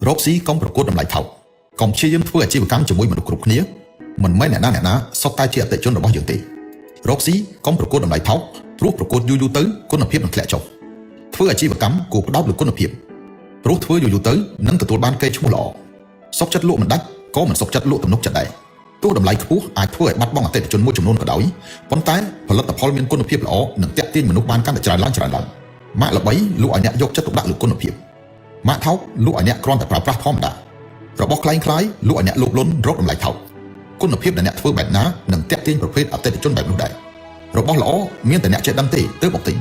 រកស៊ីកុំប្រកួតតម្លៃថោកកុំព្យាយាមធ្វើអាជីវកម្មជាមួយមនុស្សគ្រប់គ្នាមិនមែនអ្នកណាអ្នកណាសុទ្ធតែជាអតិថិជនរបស់យើងទេរកស៊ីកុំប្រកួតតម្លៃថោកព្រោះប្រកួតយូរៗទៅគុណភាពនឹងធ្លាក់ចុះធ្វើអាជីវកម្មគួរផ្ដោតលើគុណភាពព្រោះធ្វើយូរៗទៅនឹងទទួលបានកេរ្តិ៍ឈ្មោះល្អសុខចិត្តលក់មិនដាច់ក៏មិនសុខចិត្តលក់ទំនុកចិត្តដែរទោះតម្លៃខ្ពស់អាចធ្វើឲ្យបាត់បង់អតិថិជនមួយចំនួនក៏ដោយប៉ុន្តែផលិតផលមានគុណភាពល្អនឹងទាក់ទាញមនុស្សបានកាន់តែច្រើនឡើងច្រើនឡើងម៉ាកល្បីលក់ឲ្យអ្នកយកចិត្តទុកដាក់លើគុណភាព ម៉ាកថោកលក់ឲ្យអ្នកគ្រាន់តែប្រើប្រាស់ធម្មតារបស់ក្លែងក្លាយលក់ឲ្យអ្នកលោភលន់រកតម្លៃថោកគុណភាពដែលអ្នកធ្វើបែបណានឹងទាក់ទាញប្រភេទអតិថិជនបែបនោះដែររបស់ល្អមានតែអ្នកចេះដឹងទេទើបមកទិញ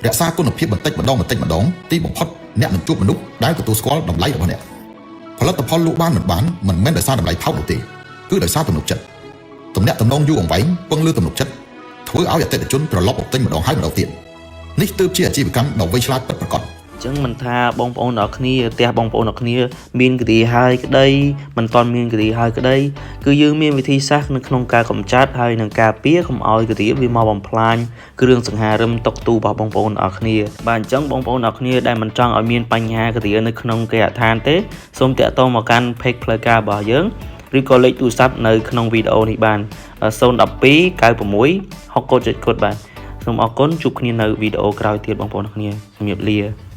រក្សាគុណភាពបន្តិចម្ដងបន្តិចម្ដងទីបំផុតអ្នកនឹងជួបមនុស្សដែលទទួលស្គាល់តម្លៃរបស់អ្នកផលិតផលលក់បានមិនបានមិនមែនដោយសារតម្លៃថោកនោះទេគឺដោយសារទំនុកចិត្តទំនាក់ទំនងយូរអង្វែងពឹងលើទំនុកចិត្តធ្វើឲ្យអតិថិជនត្រឡប់មកទិញម្ដងហើយម្ដងទៀតនេះទើបជាអាជីវកម្មដ៏វៃឆ្លាតពិតប្រាកដ។ អញ្ចឹងមិនថាបងប្អូនទាំងអស់គ្នាផ្ទះបងប្អូនទាំងអស់គ្នាមានគ្រាហើយក្តីមិនទាន់មានគ្រាហើយក្តីគឺយើងមានវិធីសាស្ត្រនៅក្នុងការកម្ចាត់ហើយនឹងការពារកុំឲ្យគ្រាវាមកបំផ្លាញគ្រឿងសង្ហារឹមតុកទូរបស់បងប្អូនទាំងអស់គ្នាបាទអញ្ចឹងបងប្អូនទាំងអស់គ្នាដែលមិនចង់ឲ្យមានបញ្ហាគ្រានៅក្នុងគេហដ្ឋានទេសូមទាក់ទងមកកាន់ page ផ្លូវការរបស់យើងឬក៏លេខទូរស័ព្ទនៅក្នុងវីដេអូនេះបាន012 96 6កូដ7កូដបាទសូមអរគុណជួបគ្នានៅវីដេអូក្រោយទៀតបងប្អូនទាំងអស់គ្នាជំរាបលា។